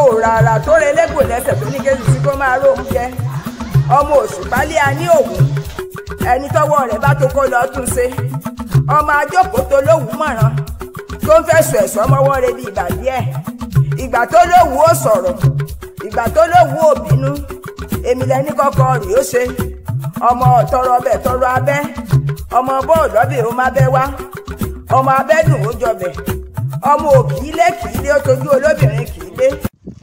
Òràrà tó relégbò lẹ́sẹ̀ tó ní kéésì sí kó máa róhun jẹ. Ọmọ òṣùpálẹ̀ a ní òwú. Ẹni tọ́wọ́ rẹ̀ bá tó kó lọ tún ṣe. Ọmọ ajókòó tó lówùú mọ̀ràn tó ń fẹ̀sùn ẹ̀sọ́ mọ́wọ́ rẹ̀ bí ìgbà díẹ̀. Ìgbà tó lówùú ó sọ̀rọ̀, ìgbà tó lówùú ò bínú. Èmi lẹni kọ́kọ́ rè ó ṣe. Ọmọ tọrọ ọbẹ̀ tọrọ abẹ́. Ọmọ bọ́ọ̀lù ọbẹ̀ ó má bẹ́ wá. Ọmọ abẹ́dùn ó jọbẹ̀. Ọmọ òkì ilé kì í lé ó tojú olóbìnrin kì í lé.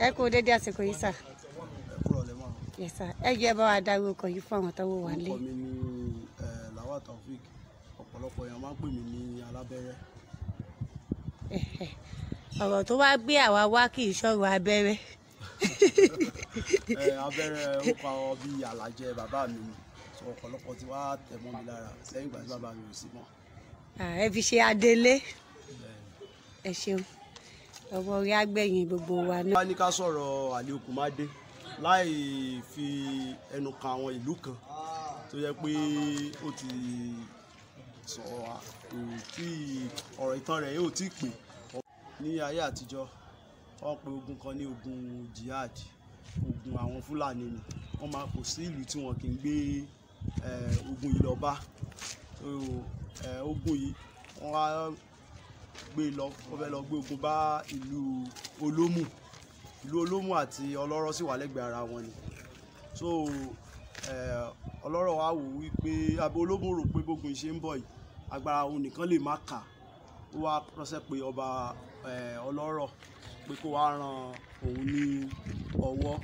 Ẹ kú dédé àsìkò yìí sà. Yes sà, ẹ jẹ́ bá wa dárúkọ yìí fún àwọn tó wò wá lé. Orúkọ mi ni Lawal Taofeek, ọ̀pọ̀lọpọ̀ èèyàn máa ń pè mí ní alábẹ́rẹ́. Ọ̀rọ̀ tó wá gbé àwa wá kì í ṣọ̀rọ̀ abẹ́rẹ́. Abẹ́rẹ́ ó pa ọ bí àlàjẹ bàbá mi ni, sọ ọ̀pọ̀lọpọ̀ tí wàá tẹ̀ mọ́ mi lára lẹ́yìn ìgbà tí bàbá mi ò sí mọ́. Ẹ fi ṣe adelé. Ẹ ṣeun, ọmọ orí àgbẹ̀yìn gbogbo wa náà. Wá ní ká sọ̀rọ̀ Àlè Òkúmádé láì fi ẹnu kan àwọn ìlú kan tó yẹ pé ó ti sọ tí ọ̀rọ̀ ìtàn rẹ̀ yóò ti pè. Ní ayé àtijọ́ wọ́n pe ogun kan ní ogun jihad, ogun àwọn Fúlàní ni. Wọ́n máa kò sí ìlú tí wọn kì í gbé ogun yìí lọ bá. Ogun yìí wọ́n wá gbé lọ, wọ́n fẹ́ lọ gbé ogun bá ìlú Olómù. Ìlú Olómù àti Ọlọ́rọ̀ sì wà lẹ́gbẹ̀ẹ́ ara wọn ni. So Ọlọ́rọ̀ wá wò wípé abẹ́ Olómù rò pé bógun ṣe ń bọ̀ yìí agbára òun nìkan lè má kà. Ó wá ránṣẹ́ pé ọba Ọlọ́rọ̀ pé kó wá ran òun ní ọwọ́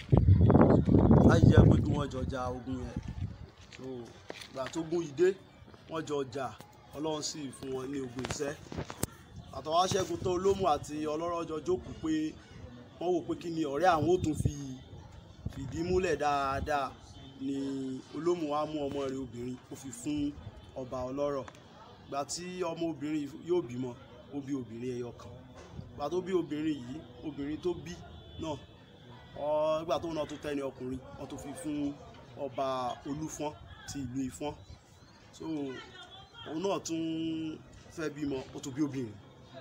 láti jẹ́ pé kí wọ́n jọ ja ogun yẹn. So ìgbà tó gún yìí dé wọ́n jọ jà, Ọlọ́run sì fún wọn ní ogun ìṣẹ́. Àtọwá ṣẹ́gun tó Olómù àti Ọlọ́rọ̀ jọ jókòó pé wọ́n wò pé kí ni ọ̀rẹ́ àwọn ó tún fi fìdí múlẹ̀ dáadáa ni Olómù wá mú ọmọ rẹ̀ obìnrin ó fi fún ọba Ọlọ́rọ̀. Ìgbà tí ọmọ obìnrin yóò bímọ, ó bí obìnrin ẹyọ kan. Ìgbà tó bí obìnrin yìí, obìnrin tó bí náà, ìgbà tó náà tó tẹ́ni ọkùnrin, wọ́n tó fi fún ọba Olúfọ́n ti ìlú Ifọ̀n. So òun náà tún fẹ́ bímọ, ó tún bí obìnrin.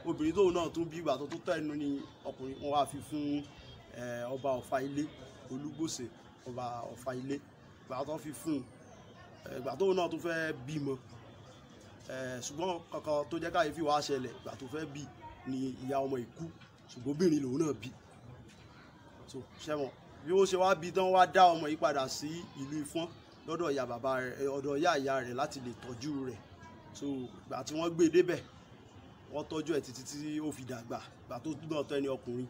Obìnrin tóun náà tún bí ìgbà tó tó tẹ́nu ni ọkùnrin, wọ́n wá fi fún ọba Ọ̀fà Ilé, Olúgbòsè ọba Ọ̀fà Ilé. Ìgbà tó fi fún ìgbà tóun náà tún fẹ́ bímọ, ṣùgbọ́n kankan tó jẹ́ káyéfì wá ṣẹlẹ̀, ìgbà tó fẹ́ bí ni ìyá ọmọ ìkú, ṣùgbọ́n obìnrin lòun náà bí. So ṣẹ́wọ̀n bí ó ṣe wá bí tán wá dá ọmọ yìí padà sí ìlú Ifọ̀n lọ́dọ̀ ìyá bàbá rẹ̀, ọ̀dọ̀ ìyá ìyá rẹ̀ láti lè tọ́jú rẹ̀. So ìgbà tí wọ́n gbé e débẹ̀ wọ́n tọ́jú ẹ̀ títí tí ó fi dàgbà. Ìgbà tó náà tọ́ ẹni ọkùnrin,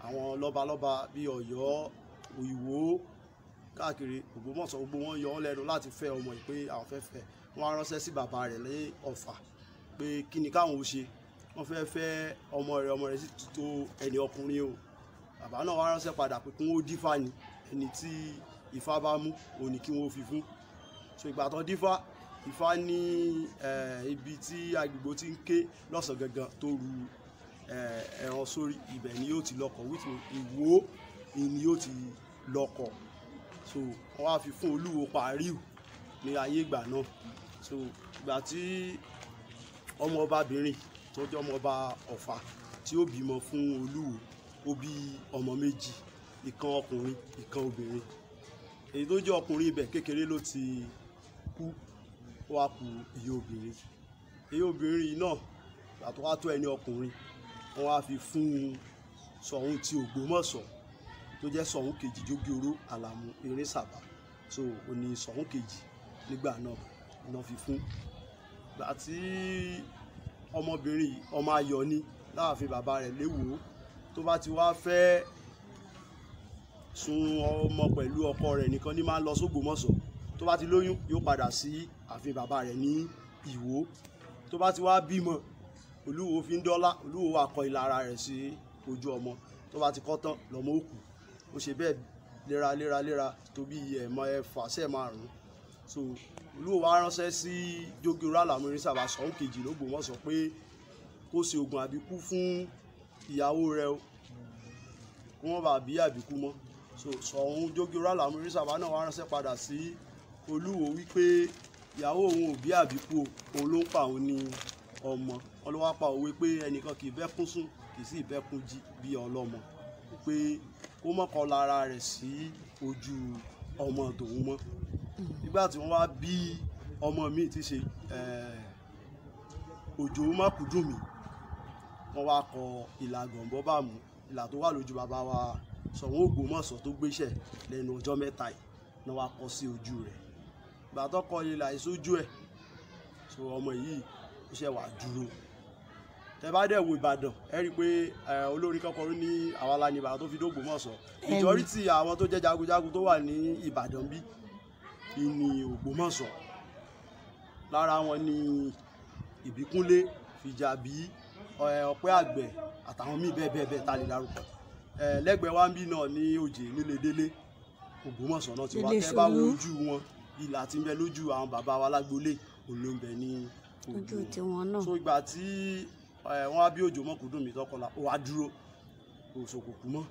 àwọn lọ́balọ́ba bíi Ọ̀yọ́, Ìwó káàkiri Ògbómọ̀ṣọ́ gbogbo wọn yọ ọ́ lẹ́nu láti fẹ́ ọmọ yìí pé àwọn fẹ́ fẹ́. Wọ́n á ránṣẹ́ sí bàbá rẹ̀ ní Ọ̀fà pé kí ni káwọn ó ṣe, wọ́n fẹ́ fẹ́ ọmọ rẹ̀, ọmọ rẹ̀ sì tó ẹni ọkùnrin o. Bàbá náà wá ránṣẹ́ padà pé kí wọ́n ó dífá ni, ẹni tí Ifá bá mú òun ni kí wọ́n ó fi fún. So ìgbà tó dífá, Ifá ní ibi tí agbègbè ti ń ké lọ́sàn gangan tó ru ẹran sórí ibẹ̀ ni yóò ti lọ́kọ, which means Ìwó ni yóò ti lọ́kọ. So wọ́n wá fi fún Olúwo Pàríù ní ayé ìgbà náà. So ìgbà tí ọmọ ọbabìnrin tó jẹ́ ọmọ ọba Ọ̀fà tí ó bímọ fún Olúwo, ó bí ọmọ méjì, ìkan ọkùnrin, ìkan obìnrin. Èyí tó jẹ́ ọkùnrin ibẹ̀ kékeré ló ti kú, ó wá kù ìyá obìnrin. Ìyá obìnrin yìí náà ìgbà tó wá tó ẹni ọkùnrin, wọ́n wá fi fún Ṣọ̀ún ti Ògbómọ̀ṣọ́ tó jẹ́ Ṣọ̀ún kejì Jógíoró Àlàmú Erínsàbà. So ó ní Ṣọ̀ún kejì nígbà náà ló fi fún. Ìgbà tí ọmọbìnrin yìí, ọmọ ayọ̀ ni láàfin bàbá rẹ̀ léwòó, tó bá ti wá fẹ́ sun ọmọ pẹ̀lú ọkọ rẹ̀ nìkan ní máa ń lọ sógbómọ̀ṣọ́. Tó bá ti lóyún yóò padà sí ààfin bàbá rẹ̀ ní Ìwó. Tó bá ti wá bímọ, Olúwo fi ń dọ́lá, Olúwo wá kọ ìlà ara rẹ̀ sí ojú ọmọ. Tó bá ti kọ́ tán lọ́mọ ó kú. Ó ṣe bẹ́ẹ̀ léra léra léra tó bí ẹ̀mọ ẹ̀fà sẹ́ẹ̀ márùn-ún. So Olúwo wá ránṣẹ́ sí Jógíoró Àlàmú Erínsàbà Ṣọ̀ún kejì l'Ógbómọ̀ṣọ́ pé kó ṣe oògùn àbíkú fún ìyàwó rẹ̀ o, kó wọ́n bá bí àbíkú mọ́. So Ṣọ̀ún Jógíoró Àlàmú Erínsàbà náà wá ránṣẹ́ padà sí Olúwo wípé ìyàwó òun ò bí àbíkú o, òun ló ń pa òun ní ọmọ. Wọ́n ló wá pa òwe pé ẹnìkan kì í bẹ́kún sùn kì í sì bẹ́kún jí bí ọlọ́mọ, pé kó má kọ lára rẹ̀ sí ojú ọmọ tòun mọ́. Nígbà tí wọ́n wá bí ọmọ mi ti ṣe Òjó Mákúdùnmí, wọ́n wá kọ ìlà Gànbọ́ Bàmú, ìlà tó wà lójú bàbá wa Ṣọ̀ún Ògbómọ̀ṣọ́ tó gbéṣẹ̀ lẹ́nu ọjọ́ mẹ́ta yìí náà wá kọ sí ojú rẹ̀. Ìgbà tó kọ ìlà yìí sójú ẹ̀, so ọmọ yìí ó ṣẹ̀ wá dúró. Tẹ bá dẹ̀ wo Ìbàdàn, ẹ rí i pé olórin kọ́kọ́rọ́ ní àwa la ní Ìbàdàn tó fi dógbómọ̀ṣọ́. Majority àwọn tó jẹ́ jagunjagun tó wà ní Ìbàdàn bí ní Ògbómọ̀ṣọ́, lára wọn ni Ìbíkúnlé, Fìjàbí, Ọ̀pẹ́ Àgbẹ̀ àtàwọn míì bẹ́ẹ̀ bẹ́ẹ̀ bẹ́ẹ̀ tá lè dárúkọ. Lẹ́gbẹ̀ẹ́ wa ń bí náà ní Òjé nílé Délé, Ògbómọ̀ṣọ́ náà ti wá. Tẹ́ bá wo ojú wọn, ìlà tí ń bẹ lójú àwọn bàbá wa lágbolé òun ló ń bẹ ní ojú tiwọn náà. So ìgbà tí wọ́n á bí Òjó Mákúdùnmí tọkọlá, ó wá dúró, kò sòkòkú mọ́.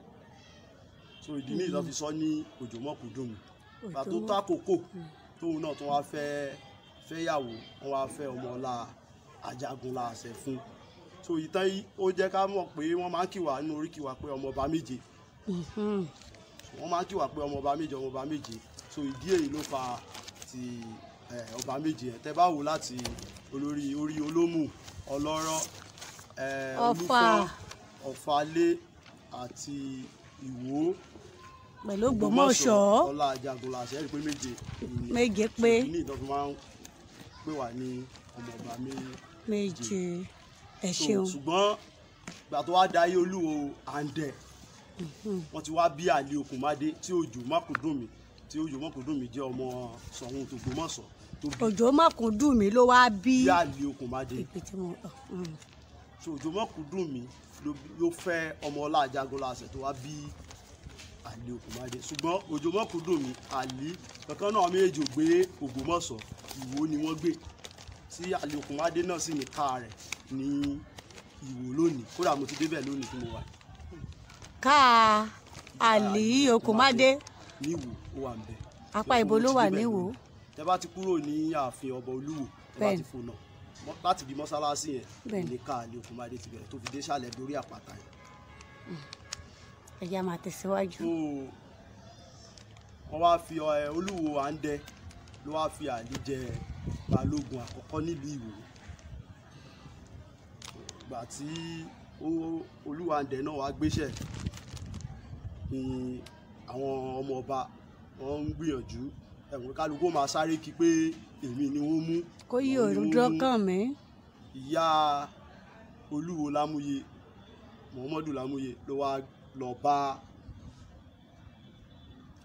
So ìdí nìyí tó fi sọ ní Òjó Mákúdùnmí. Ìgbà tó tó àkókò tóun náà tó wá fẹ́ fẹ́yàwó, wọ́n wá fẹ́ ọmọ ọlá Ajagun láàṣẹ fún. So ìtàn yìí ó jẹ́ ká mọ̀ pé wọ́n máa ń kì wá nínú oríkì wa pé ọmọ ọba méje. Wọ́n máa ń kì wá pé ọmọ ọba méje, ọmọ ọba méje. So ìdí èyí ló fa ti ọba méje ẹ̀. Tẹ́ bá wò láti olórí orí Olómù, Ọlọ́rọ̀, Olúfọ́n, Ọ̀fàlé àti Ìwó pẹ̀lú Ògbómọ̀ṣọ́, ọlá Ajagun láàṣẹ, rí pé méje méje pé ní ìtàn fi máa ń pè wá ní ọmọ ọba méje. Ẹ ṣeun. Ṣùgbọ́n ìgbà tó wá dayé Olúwo Àǹdẹ̀, wọ́n ti wá bí Àlì Òkúnmádé tí Òjó Mákúdùnmí, tí Òjó Mákúdùnmí jẹ́ ọmọ Ṣọ̀ún tògbómọ̀ṣọ́ tó bí. Òjó Mákúdùnmí ló wá bí Àlì Òkúnmádé. So Òjó Mákúdùnmí ló fẹ́ ọmọ ọlá Ajagun láàṣẹ tó wá bí Àlì Òkúnmádé. Ṣùgbọ́n Òjó Mákúdùnmí, Àlì kankan náà méjì ò gbé Ògbómọ̀ṣọ́, Ìwó ni wọ́n gbé. Tí Àlì Òkúnmádé náà sì ní ká rẹ̀ ní Ìwó lónìí. Kódà mo ti débẹ̀ lónìí tí mo wà. Ká Àlì Òkúnmádé ní Ìwó ó wà ńbẹ̀. Apá ibo ló wà níwò? Tẹ bá ti kúrò ní ààfin ọba Olúwo, tẹ bá ti fò náà láti bí mọ́sálásí yẹn ní ká Àlì Òkúnmádé ti bẹ̀rẹ̀ tó fi dé sàlẹ̀ dórí àpáta yẹn. Ẹ jẹ́ máa tẹ̀síwájú. Wọ́n wá fi Olúwo Àǹdẹ̀ ló wá fi Àlì jẹ balógun àkọ́kọ́ nílùú Ìwó. Ìgbà tí Olúwo Àǹdẹ̀ náà wá gbéṣẹ̀ ni àwọn ọmọ ọba wọ́n ń gbìyànjú, ẹ̀wọ̀n kálukú máa sáré kí pé èmi ni wọ́n mú. Kó yí òrùdọ́ kàn mí. Ìyá Olúwo Lámúyẹ, Muhammadu Lámúyẹ ló wá lọ bá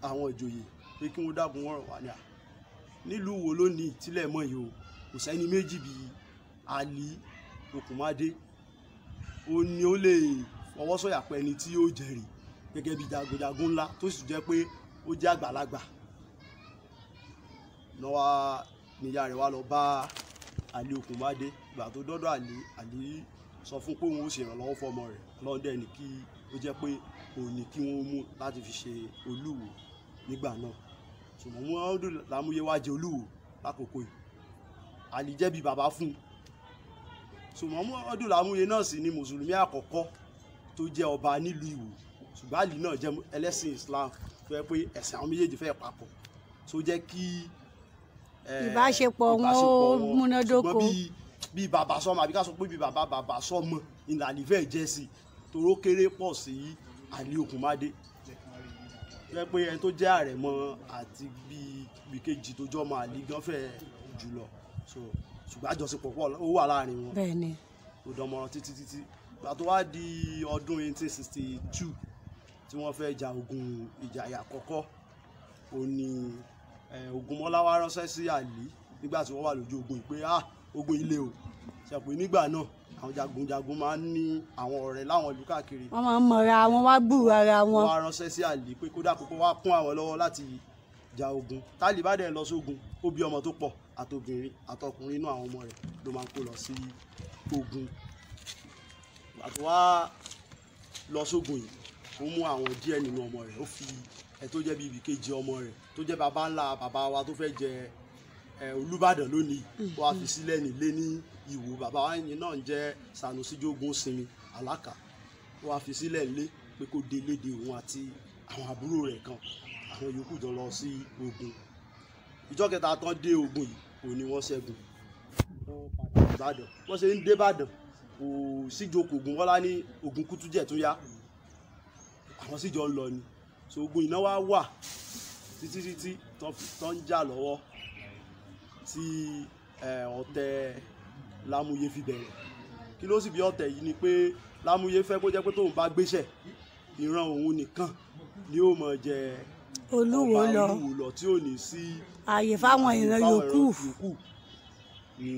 àwọn ìjòyè pé kí wọ́n dákun wọ́n rọ̀ wá ní à. Nílùú wo lónìí tílẹ̀ mọ́ yìí o, kò sẹ́ni méjì bíi Àlì Òkúnmádé. Ó ní ó lè fọwọ́sọ̀yà pé ẹni tí yóò jẹ́rìí gẹ́gẹ́ bí jagunjagun ńlá tó sì jẹ́ pé ó jẹ́ àgbàlagbà. Lọ́wọ́ níyà rẹ̀ wá lọ bá Àlì Òkúnmádé. Ìgbà tó dọ́dọ̀ Àlì, Àlì sọ fún pé òun ó ṣe ìrànlọ́wọ́ fọmọ rẹ̀ lọ́dẹ̀ ní kí ó jẹ́ pé òun ní kí wọ́n mú láti fi ṣe Olúwo nígbà náà. Ṣùgbọ́n Muhammadu Lámúyẹ wá jẹ Olúwo lákòókò yìí. Àlì jẹ́ bí bàbá fún un. Ṣùgbọ́n Muhammadu Lámúyẹ náà sì ni mùsùlùmí àkọ́kọ́ tó jẹ́ ọba nílùú Ìwó. Ṣùgbọ́n Àlì náà jẹ́ ẹlẹ́sìn Islam tó yẹ pé ẹ̀sìn àwọn méjèèjì fẹ́ papọ̀, tó jẹ́ kí ìbáṣepọ̀ wọn ó múnádóko. Ṣùgbọ́n bí bàbá sọmọ àbí ká sọ pé bí bàbá bàbá sọmọ ni Àlì fẹ́ jẹ́ sí, toró kéré pọ̀ sí Àlì Òkúnmádé. Jẹ́ pé ẹni tó jẹ́ àrẹ̀mọ àti bí kejì tó jọmọ Àlì gan fẹ́ jùlọ. So ṣùgbọ́n àjọṣepọ̀ pọ̀ ó wà láàrin wọn. Bẹ́ẹ̀ni. Ó dánmọ́rán títí títí. Ìgbà tó wá di ọdún 1862 tí wọ́n fẹ́ ja ogun Ìjàyè àkọ́kọ́, ó ní Ògúnmọ́lá wá ránṣẹ́ sí Àlì nígbà tí wọ́n wà lójú ogun yìí pé ah ogun ilé o. Ṣàpè nígbà náà àwọn jagunjagun máa ń ní àwọn ọ̀rẹ́ láwọn ìlú káàkiri. Wọ́n máa ń mọra wọn, wá gbúrò ara wọn. Wọ́n wá ránṣẹ́ sí Àlì pé kó dákun kó wá kún àwọn lọ́wọ́ láti ja ogun. Tálì bá dẹ̀ lọ sógun, ó bí ọmọ tó pọ̀, àtobìnrin àtọkùnrin inú àwọn ọmọ rẹ̀ ló máa ń kó lọ sí ogun. Ìgbà tó wá lọ sógun yìí, ó mú àwọn díẹ̀ nínú ọmọ rẹ̀, ó fi ẹ tó jẹ́ bí ibi kejì ọmọ rẹ̀ tó jẹ́ baba ńlá bàbá wa tó fẹ́ jẹ Olúbàdàn lónìí, ó wá fi sílẹ̀ nílé ní Ìwó. Bàbá wa yìí náà ń jẹ́ Sanusi Jogun Sinmi Alákà, ó wá fi sílẹ̀ nílé pé kó délé de òun àti àwọn àbúrò rẹ̀ kan, àwọn yòókù jọ lọ sí ogun. Ìjọ́ kẹta tán dé ogun yìí, òun ni wọ́n ṣẹ́gun. Wọ́n padà Ìbàdàn. Wọ́n ṣe ń dé Ìbàdàn, kò síjókòó Ògúnmọ́lá ní ogun Kútújẹ̀ tó yá, àwọn sì jọ ń lọ ni. So ogun iná wá wà títí títí tán ń jà lọ́wọ́ tí ọ̀tẹ̀ Lámúyé fi bẹ̀rẹ̀. Kí ló sì bí ọ̀tẹ̀ yìí ni pé Lámúyé fẹ́ kó jẹ́ pé tóun bá gbéṣẹ̀, ìran òun nìkan ni ó máa jẹ Olúwo lọ, Olúwo lọ, tí ò ní sí ààyè fáwọn ìran yòókù. Ni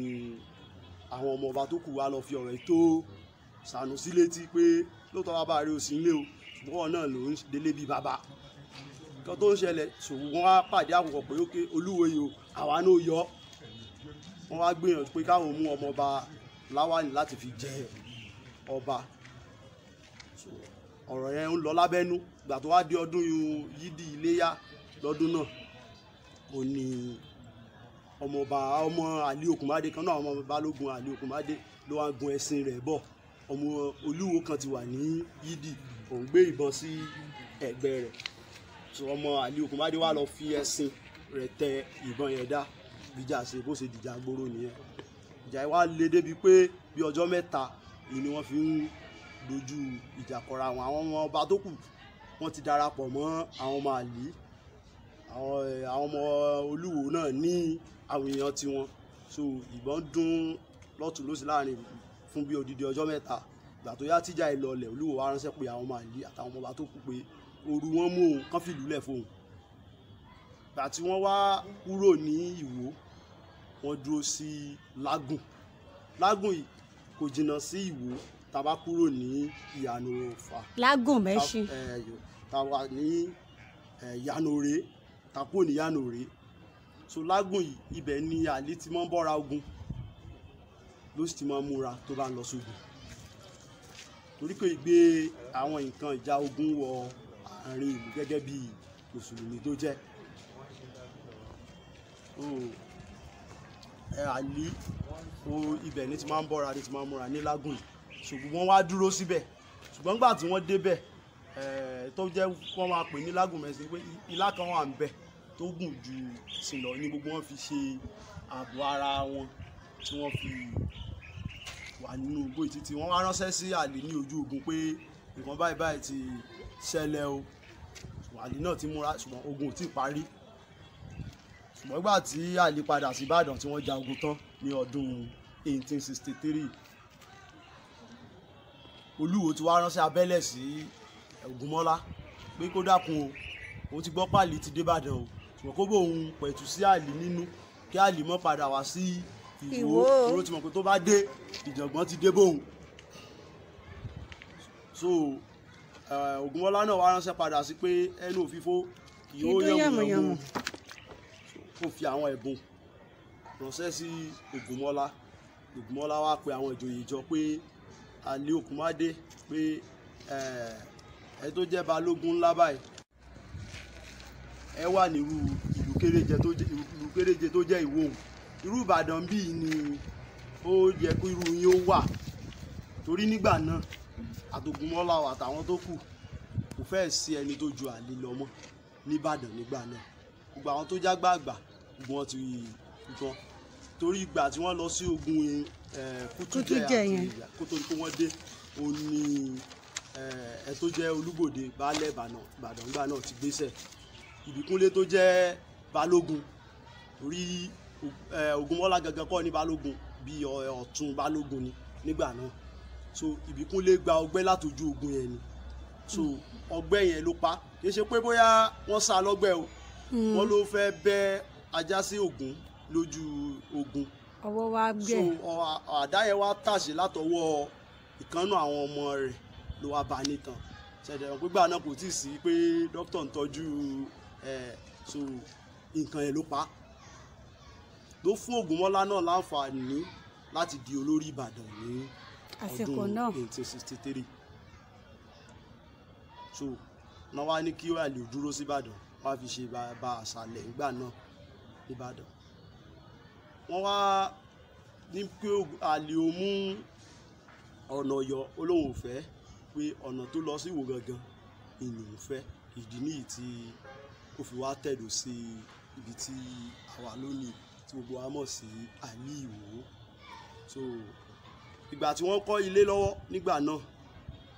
àwọn ọmọ ọba tó kù wá lọ fi ọ̀rọ̀ tó Sànúsí létí pé lóòótọ́ bàbá rẹ̀ ò sí nílé o, ṣùgbọ́n náà ló ń délé bíi bàbá. Nǹkan tó ń ṣẹlẹ̀, ṣòwò wọn wá pàdé àkókò pé ókè Olúwo yìí o, àwa náà yọ. Wọ́n wá gbìyànjú pé káwọn mú ọmọ ọba Láwàní láti fi jẹ ọba. Ọ̀rọ̀ yẹn ń lọ lábẹ́nú. Ìgbà tó wá dé ọdún yídì iléyá lọ́dún náà, ó ní ọmọọba ọmọ Àlí Òkúnmádé kan náà, ọmọ Balógun Àlí Òkúnmádé ló wá gun ẹṣin rẹ̀ bọ̀. Ọmọ Olúwo kan ti wà ní yídì, òun gbé ìbọn sí ẹ̀gbẹ́ rẹ̀. So ọmọ Àlí Òkúnmádé wá lọ fi ẹṣin rẹ̀ tẹ ìbọn yẹn dá. Bíjà ṣe bó ṣe dìjà gbóró nìyẹn. Ìjà yìí wá le débi pé bí ọjọ́ mẹ́ta ni wọ́n fi ń dojú ìjà kọra wọn. Àwọn ọmọ ọba tó kù wọ́n ti darapọ̀ mọ́ àwọn ọmọ Àlí, àwọn ọmọ Olúwo náà ní àwọn èèyàn tiwọn. So ìbọn dún lọ́tùn lósì láàrin fún bí odidi ọjọ́ mẹ́ta. Ìgbà tó yá tíjà ẹ lọlẹ̀, Olúwo wá ránṣẹ́ pé àwọn ọmọ Àlí àtàwọn ọmọ ọba tó kù pé òru wọn mú òun kán fìlú lẹ̀ fóun. Ìgbà tí wọ́n wá kúrò ní Ìwó, wọ́n dúró sí Lágùn. Lágùn yìí kò jìnnà sí Ìwó, tá bá kúrò ní Ìyànà Ọ̀fà. Lágùn mẹ́ṣin. Tá wà ní Ìyànà Òré, tá kúrò ní Ìyànà Òré. So Lágùn yìí, ibẹ̀ ni Àlí ti máa ń bọ́ra ogun, ló sì ti máa ń múra tó bá ń lọ sógun. Torí pé ìgbé àwọn nǹkan ìjà ogun wọ àárín ìlú gẹ́gẹ́ bí Mùsùlùmí tó jẹ́. Àlí ibẹ̀ ni ti máa ń bọ́ra, ni ti máa ń múra ní Lágùn yìí. Ṣùgbọ́n wọ́n wá dúró síbẹ̀. Ṣùgbọ́n nígbà tí wọ́n débẹ̀, tó jẹ́ wọ́n máa pè ní Lágùn mẹ́sìn pé ilá kan wà ń bẹ̀ tó gùn ju sí lọ ní gbogbo wọn fi ṣe ààbò ara wọn tí wọ́n fi wà nínú igbó títí. Wọ́n wá ránṣẹ́ sí Àlí ní ojú ogun pé nǹkan báyìí báyìí ti ṣẹlẹ̀ o. Àlí náà ti múra, ṣùgbọ́n ogun ò tí ì parí. Ṣùgbọ́n nígbà tí Àlí padà sí Ìbàdàn tí wọ́n ja ogun tán ní ọdún 1863, Olúwo ti wá ránṣẹ́ abẹ́lẹ̀ sí Ògúnmọ́lá pé kó dákun o, òun ti gbọ́ pàlí ti dé Ìbàdàn o, ṣùgbọ́n kó bóun pẹ̀tù sí Àlí nínú kí Àlí mọ́ padà wá sí Ìwó. Ìwó ti mọ̀ pé tó bá dé, ìjàngbọ̀n ti dé bóun. So Ògúnmọ́lá náà wá ránṣẹ́ padà sí pé ẹnu òfìfo kì yóò yànmùyànmù. Kó fi àwọn ẹ̀bùn ránṣẹ́ sí Ògúnmọ́lá. Ògúnmọ́lá wá pe àwọn ìjòyè jọ pé Àlí Òkúnmádé pé ẹ tó jẹ́ balógun ńlá báyìí, ẹ wà nírú ìlú kéréje tó jẹ́ Ìwó òun. Irú Ìbàdàn bíi ni ó yẹ kó irú yín ó wà, torí nígbà náà àtògúnmọ́lá àtàwọn tó kù kò fẹ́ẹ̀ sí ẹni tó ju Àlí lọ mọ́ nìbàdàn nígbà náà. Gbogbo àwọn tó jágbàgbà gbogbo wọn ti tán, torí ìgbà tí wọ́n lọ sí ogun Kútújẹ àti ìyá kó tó ní kó wọ́n dé, ó ní ẹ tó jẹ́ Olúbòde baálẹ̀ Ìbàdàn nígbà náà ti gbéṣẹ̀. Ìbíkúnlé tó jẹ́ balógun, torí Ògúnmọ́lá gangan kọ́ ní balógun, bí ọ̀tún balógun ni nígbà náà. So Ìbíkúnlé gba ọgbẹ́ látojú ogun yẹn ni. So ọgbẹ́ yẹn ló pa. Kì í ṣe pé bóyá wọ́n sá lọ́gbẹ́ o, wọ́n ló fẹ́ bẹ́ ajá sí Ògún lójú ogun. Ọwọ́ wa gbẹ. So àdá yẹn wá tàṣe látọwọ́ ìkànnù àwọn ọmọ rẹ̀ ló wá bá nìtàn. Ṣẹ̀dẹ̀ pígbà náà kò tíì sí pé dókítà ń tọ́jú so nǹkan yẹn ló pa. Ló fún Ògúnmọ́lá náà láǹfààní láti di olórí Ìbàdàn ní ọdún 1863. So náà wá ní kí Àlí dúró sí Ìbàdàn, wọ́n á fi ṣe bá àṣàlẹ̀ nígbà náà nìbàdàn. Wọ́n wá ní pé Àlí ó mú ọ̀nà Ọ̀yọ́, ó lóun ò fẹ́, pé ọ̀nà tó lọ sí Ìwó gangan ìlú ò fẹ́. Ìdí nìyí tí ó fi wá tẹ̀dó sí ibi tí àwa lónìí tí gbogbo wa mọ̀ sí Àlí Ìwó. So ìgbà tí wọ́n kọ́ ilé lọ́wọ́ nígbà náà,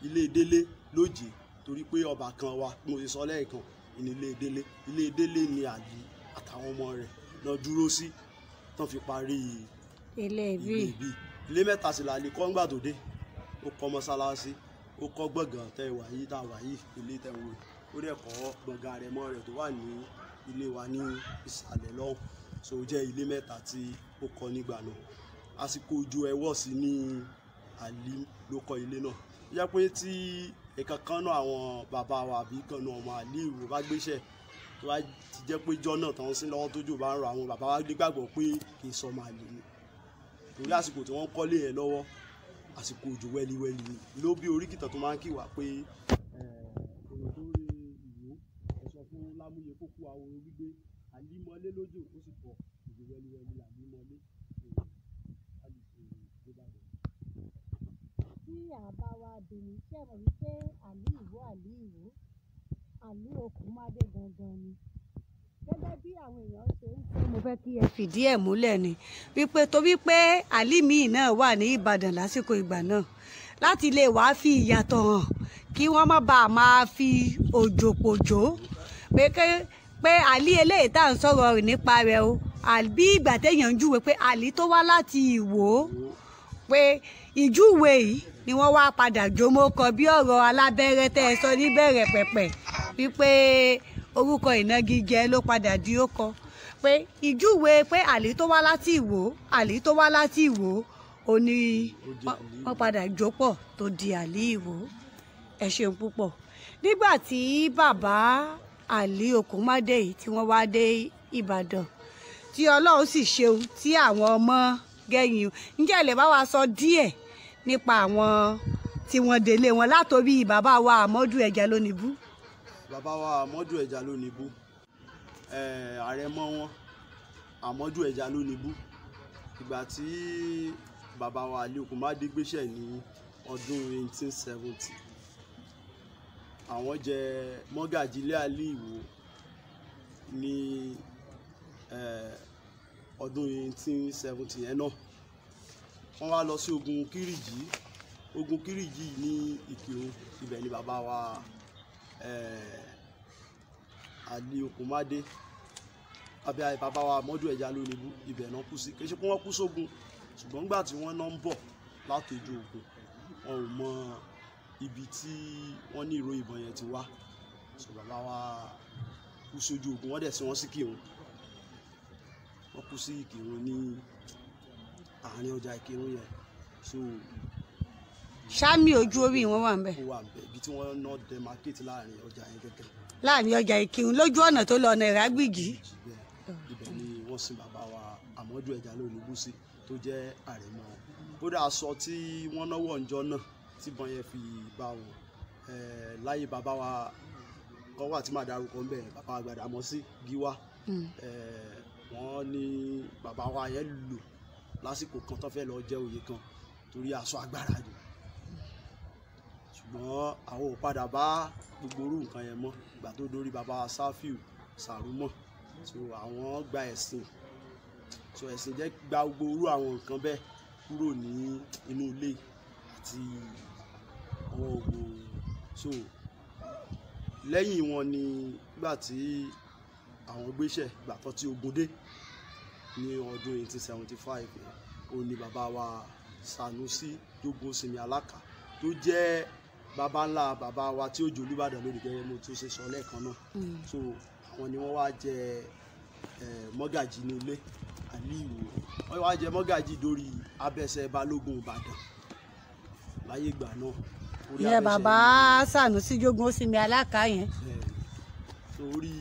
ilé Délé lóje, torí pé ọba kan wa mo ti sọ lẹ́ẹ̀kan ní ilé Délé. Ilé Délé ni Àlí àtàwọn ọmọ rẹ̀ lọ dúró sí tán fi parí ilé ibi. Ilé mẹ́ta sì là lè kọ́ ńgbà tó dé. Ó kọ́ mọ́sálásí, ó kọ́ gbọ̀ngàn tẹ́ wà yìí tá a wà yìí, ilé tẹ́ wò, ó dẹ̀ kọ́ gbọ̀ngàn àrẹ̀mọ rẹ̀ tó wà ní ilé wa ní ìsàlẹ̀ lọ́hùn. So ó jẹ́ ilé mẹ́ta tí ó kọ́ nígbà náà. Àsìkò òjò ẹ̀wọ̀ sí ní Àlí ló kọ́ ilé náà. Ó jẹ́ pé tí ẹ̀kan kan náà àwọn bàbá wa àbí kan náà ọmọ Àlí Ìwó bá gbéṣẹ́ tó bá ti jẹ́ pé jọ́ náà tán sí lọ́wọ́ tójò bá ń rọ, àwọn bàbá wa nígbàgbọ́ pé kì í sọmọ àlè ni. Torí àsìkò tí wọ́n kọ́lé yẹn lọ́wọ́, àsìkò òjò wẹ́liwẹ́li ni. Ló bí oríkìtàn tó máa ń kí wa pé èrò tó re Ìwó ẹ sọ fún Lámúyẹ kó kú ahoro gbígbé, Àlí mọ́lé lójò ó sì pọ̀, òjò wẹ́liwẹ́li làlí mọ́lé. Tí àbá wa bìnrin ṣe mọ̀ wípé Àlí Ìwó, Àlí Ìwó, Àlí Òkúnmádé gangan ni. Gẹ́gẹ́ bí àwọn èèyàn ṣe ń sọ, mo fẹ́ kí ẹ fìdí ẹ̀ múlẹ̀ ni wípé torí pé Àlí míì náà wà ní Ìbàdàn lásìkò ìgbà náà, láti lè wàá fi ìyàtọ̀ hàn kí wọ́n má bàa máa fi òjò pòjò pé Àlí eléyìí tá à ń sọ̀rọ̀ rẹ̀ nípa rẹ̀ o, àbí ìgbà téèyàn ń júwe pé Àlí tó wá láti Ìwó, pé ìjúwe yìí ni wọ́n wá padà jómókọ bí ọ̀rọ̀ alábẹ́rẹ́ tẹ́ ẹ sọ níbẹ̀rẹ̀ pẹ̀pẹ̀ wípé orúkọ ìnagijẹ ló padà di ó kọ, pé ìjúwe pé Àlí tó wá láti Ìwó, Àlí tó wá láti Ìwó ó ní wọ́n padà jópọ̀ tó di Àlí Ìwó. Ẹ ṣeun púpọ̀. Nígbà tí bàbá Àlí Òkúnmádé yìí tí wọ́n wá dé Ìbàdàn, tí Ọlọ́run sì ṣeun tí àwọn ọmọ gẹ̀yìn, ǹjẹ́ ẹ lè bá wa sọ díẹ̀ nípa àwọn tí wọ́n délé wọn látòrí bàbá wa Àmọ́dù Ẹja Lónìbú? Bàbá wa Àmọ́dù Ẹja Lónìbú, àrẹ̀mọ wọn Àmọ́dù Ẹja Lónìbú. Ìgbà tí bàbá wa Àlí Òkúnmádé gbéṣẹ́ ní ọdún 1870, àwọn jẹ mọ́gàjí ilé Àlí Ìwó ní ọdún 1870 yẹn náà. Wọ́n wá lọ sí ogun Kírìjí. Ogun Kírìjí ní Ìkìrun, ibẹ̀ ni bàbá wa Àlí Òkúnmádé àbí bàbá wa Àmọ́dù Ẹja Lónìbú, ibẹ̀ náà kú sí. Kì í ṣe pé wọ́n kú sógun, ṣùgbọ́n nígbà tí wọ́n náà ń bọ̀ látọjú ogun, wọn ò mọ ibi tí wọ́n ní ìró ìbọn yẹn ti wá. So bàbá wa kú sójú ogun, wọ́n dẹ̀ sí wọ́n sí Ìkìrun. Wọ́n kú sí Ìkìrun ní àárín ọjà Ìkìrun yẹn. So sámi ojú orí wọn wà ńbẹ̀. Ó wà ńbẹ̀, ibi tí wọ́n ná demarcate láàrin ọjà yẹn gẹ́gẹ́. Láàrin ọjà Ìkìrun lójú ọ̀nà tó lọ ọ̀nà Ìrágbìjí. Ibẹ̀ ni wọ́n sin bàbá wa Àmọ́dù Ẹja Lónìbú sí, tó jẹ́ àrẹ̀mọ. Kódà aṣọ tí wọ́n náwó ọ̀njọ́ náà tí ìbọn yẹn fi bá wọn, láyé bàbá wa kan wà tí màá darúkọ ńbẹ̀, bàbá Gbàdámọ́sí Gíwá. Wọ́n ní bàbá wa yẹn lò lásìkò kan tó fẹ́ lọ jẹ oyè kan torí aṣọ agbára ni. Ṣùgbọ́n àwọn ò padà bá gbogbo orú nǹkan yẹn mọ́. Ìgbà tó dórí bàbá Sáfíù Sàrúmọ̀, so àwọn gba ẹ̀sìn, so ẹ̀sìn jẹ́ gba gbogbo orú àwọn nǹkan bẹ́ẹ̀ kúrò ní inú ilé àti ọwọ́ ògbó. So lẹ́yìn wọn ni nígbà tí àwọn gbéṣẹ́, ìgbà tó ti ogun dé ní ọdún 1875, ó ní bàbá wa Sànúsí Jogun Sinmi Alákà tó jẹ́ bàbá ńlá bàbá wa tí ó jẹ́ Olúbàdàn lónìí, gẹ́gẹ́ mo tún ṣe sọ lẹ́ẹ̀kan náà. So àwọn ni wọ́n wá jẹ mọ́gàjì ní ilé Àlí Ìwó. Wọ́n wá jẹ mọ́gàjì dórí Abẹ́sẹ̀ Balógun Ìbàdàn láyé ìgbà náà. Ìyẹn bàbá Sànúsí Jogun Sinmi Alákà yẹn. Sórí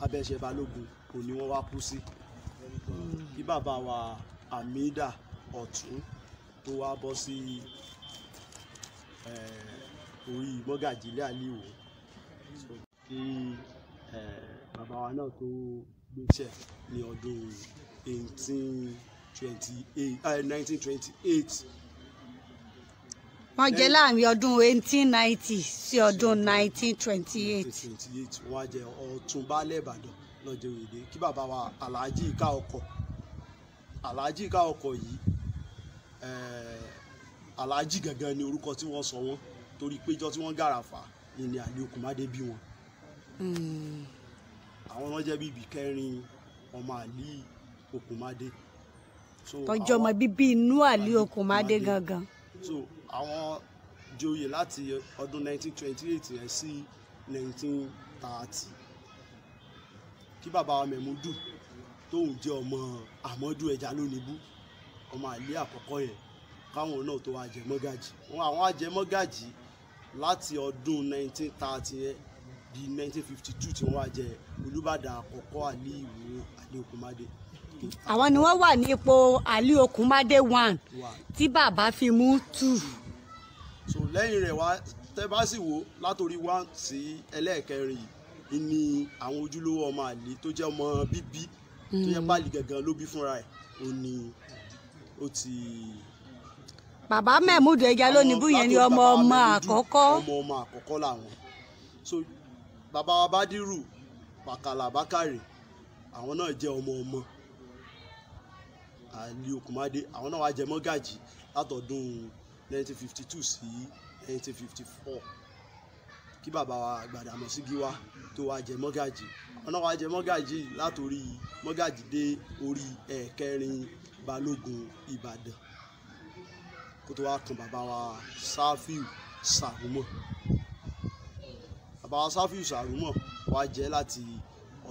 Abẹ́sẹ̀ Balógun kò ní wọ́n wá kú sí. Kí bàbá wa Àmídà Ọ̀tún tó wá bọ́ sí orí mọ́gàjì ilé Àlí Ìwó, kí bàbá wa náà tó gbéṣẹ́ ní ọdún 1928. Wọ́n jẹ láàrin ọdún 1890 sí ọdún 1928. 1928 wọ́n á jẹ Ọ̀tún Baálẹ̀ Ìbàdàn lọ́jọ́ òde kí bàbá wa Alhaji Ika Ọkọ̀. Alhaji Ika Ọkọ̀ yìí, Alhaji gangan ni orúkọ tí wọ́n sọ wọ́n, torí péjọ tí wọ́n gàràfà ni Àlí Okùnmádé bí wọn. Àwọn náà jẹ́ bíbí kẹrin ọmọ Àlí Okùnmádé. Tọ́jú ọmọ bíbí inú Àlí Okùnmádé gangan. So àwọn joyè láti ọdún 1928 yẹn sí 1930. Kí bàbá wa Mẹ̀múdù tóun jẹ́ ọmọ Àmọ́dù Ẹja Lónìbú, ọmọ Àlí àkọ́kọ́ yẹn, káwọn náà tó wá jẹ mọ́gàjì. Àwọn á jẹ mọ́gàjì láti ọdún 1930 yẹn di 1952 tí wọ́n wá jẹ Olúbàdàn àkọ́kọ́ Àlí Ìwó Àlí Okùnmádé. Àwọn ni wọ́n wà ní ipò Àlí Okùnmádé 1 tí bàbá fi mú 2. So lẹ́yìn rẹ̀ wá tẹ́ bá sì wò látòrí 1 sí ẹlẹ́ẹ̀kẹrin yìí ni àwọn ojúlówó ọmọ Àlí tó jẹ́ ọmọ bíbí tó jẹ́ pàlì gangan ló bí fúnra ẹ̀ ó ní ó ti. Bàbá Mẹ̀múdù Ẹja Lónìbú yẹn ni ọmọ ọmọ àkọ́kọ́. Ọmọ ọmọ àkọ́kọ́ làwọn. So bàbá wa Bádírù Pàkàlà Bákàrè àwọn náà jẹ́ ọmọ ọmọ Àlí Okùnmádé, àwọn náà wá jẹ mọ́gàjì látọdún 1952 sí 1954 kí bàbá wa Gbàdàmọ́sí Gíwá tó wá jẹ mọ́gàjì. Àwọn náà wá jẹ mọ́gàjì látòrí mọ́gàjì dé orí ẹ̀kẹrin Balógun Ìbàdàn kó tó wá kan bàbá wa Sáfíù Sàrúmọ̀. Bàbá wa Sáfíù Sàrúmọ̀ wá jẹ láti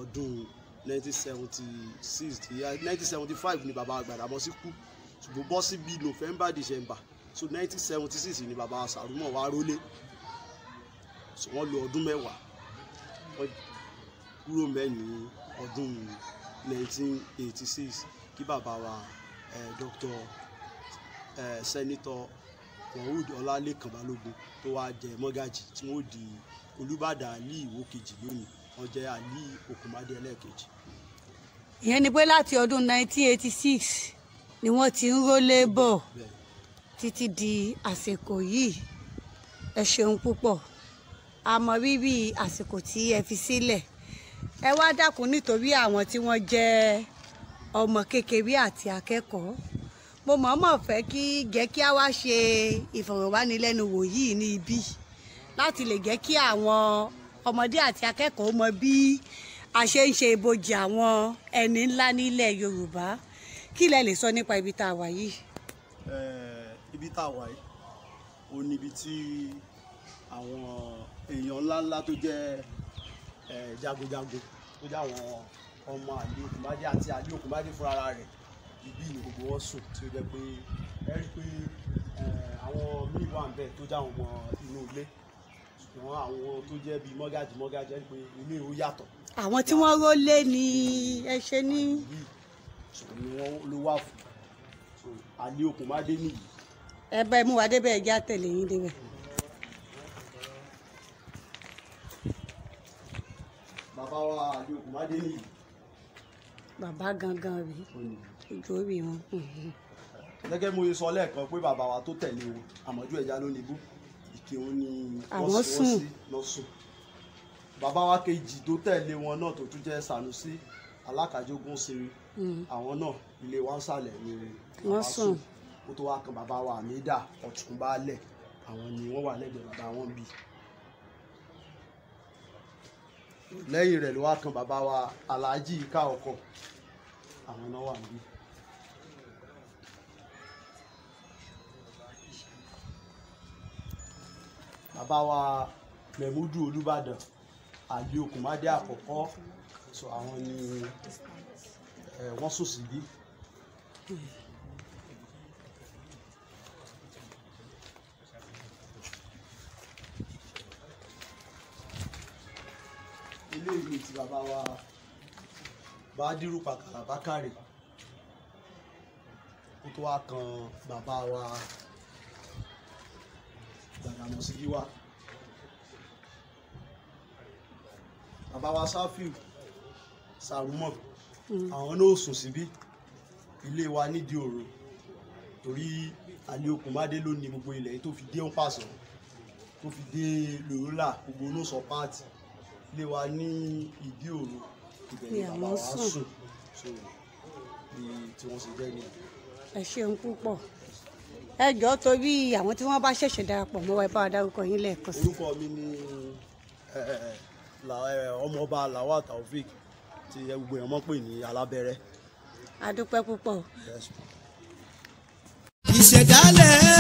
ọdún 1976 1975 ni bàbá Gbàdàmọ́sí kú, ṣùgbọ́n bọ́ sí bíi November December, so 1976 ni bàbá Sàrúmọ̀ wá rólé. So wọ́n lò ọdún mẹ́wàá, wọ́n kúrò mẹ́ ní ọdún 1986 kí bàbá wa Dr. Senator Mohood Ọlálékan Balógun tó wá jẹ mọ́gàjì tí wọ́n di Olúbàdàn Àlí Ìwó kejì lónìí. Wọ́n jẹ́ Àlí Okùnmádé ẹlẹ́ẹ̀kejì. Ìyẹn ni pé láti ọdún 1986 ni wọ́n ti ń rólé bọ̀ títí di àsìkò yìí. Ẹ ṣeun púpọ̀, a mọ rírì àsìkò tí ẹ fi sílẹ̀. Ẹ wá dákun nítorí àwọn tí wọ́n jẹ́ ọmọ kékeré àti akẹ́kọ̀ọ́. Mo mọ̀ọ́mọ̀ fẹ́ kí jẹ́ kí a wá ṣe ìfọ̀rọ̀wánilẹ́nuwò yìí ní ibí láti lè jẹ́ kí àwọn ọmọdé àti akẹ́kọ̀ọ́ mọ bí a ṣe ń ṣe ibojì àwọn ẹni ńlá nílẹ̀ Yorùbá. Kí lẹ lè sọ nípa ibi tá a wà yìí? Ibi tá a wà yìí ó ní ibi tí àwọn èèyàn ńláńlá tó jẹ́ jagunjagun tó jẹ́ àwọn ọmọ Àlí Okùnmádé àti Àlí Okùnmádé fúnra rẹ̀, ibi ni gbogbo wọn sùn, tí ó jẹ́ pé ẹ rí i pé àwọn míì wà níbẹ̀ tó jẹ́ àwọn ọmọ inú ilé, ṣùgbọ́n àwọn tó jẹ́ bíi mọ́gàjì mọ́gàjì ẹ rí i pé ilé ó yàtọ̀. Àwọn tí wọ́n rólé ni ẹ ṣe ní. Ni wọ́n ló wà fún Àlí Okùnmádé nìyí. Ẹ bá ẹ mú wa débẹ̀, ẹ já tẹ̀lé yín débẹ̀. Bàbá wa Àlí Okùnmádé nìyí. Bàbá gangan rèé, ojú orí wọn. Gẹ́gẹ́ mo sọ lẹ́ẹ̀kan pé bàbá wa tó tẹ̀lé wọn Àmọ̀dù Ẹja Lónìbú, Ìkírun ni àwọn sùn lọ sùn. Bàbá wa kejì tó tẹ̀lé wọn náà tó tún jẹ́ Sànúsí Alákàjógún Ṣeré, àwọn náà ilé wa ń sàlẹ̀ ni wọ́n sùn. Kó tó wá kan bàbá wa Àmídà Ọ̀tún Baálẹ̀, àwọn ni wọ́n wà lẹ́gbẹ̀ẹ́ bàbá wọn bí. Lẹ́yìn rẹ̀ ló wá kan bàbá wa Alhaji Ika Ọkọ̀, àwọn náà wà níbí. Bàbá wa Mẹ̀múdù Olúbàdàn Àlí Okùnmádé àkọ́kọ́, so àwọn ni wọ́n sùn síbí. Ilé ìwé tí bàbá wa Bádírù Pàkàlà Bákàrè kó tó wá kan bàbá wa Gbàdàmọ́sí Gíwá. Bàbá wa Sáfíù Sàrúmọ̀ àwọn náà sùn síbí, ilé wa nídìí òru, torí Ali Okunmade ló ní gbogbo ilẹ̀ tó fi dé Òǹpàṣán, tó fi dé Lòólà, gbogbo onósọ pààtì lé wa ní ìdí òru, ibẹ̀ ni Ni bàbá àwọn wa sùn. sùn. So bí tí wọ́n ṣe jẹ́ nìyẹn. Ẹ ṣeun púpọ̀. Ẹ jọ̀ọ́, torí àwọn tí wọ́n bá ṣẹ̀ṣẹ̀ darapọ̀ mọ́ wa, ẹ bá wa dárúkọ yín lẹ́ẹ̀kan sí. Orúkọ mi ni ọmọọba Lawal Taofik, tí gbogbo èèyàn mọ̀ pé ní Alábẹ́rẹ́. A dúpẹ́ púpọ̀. Yes. Ìṣẹ̀dálẹ̀.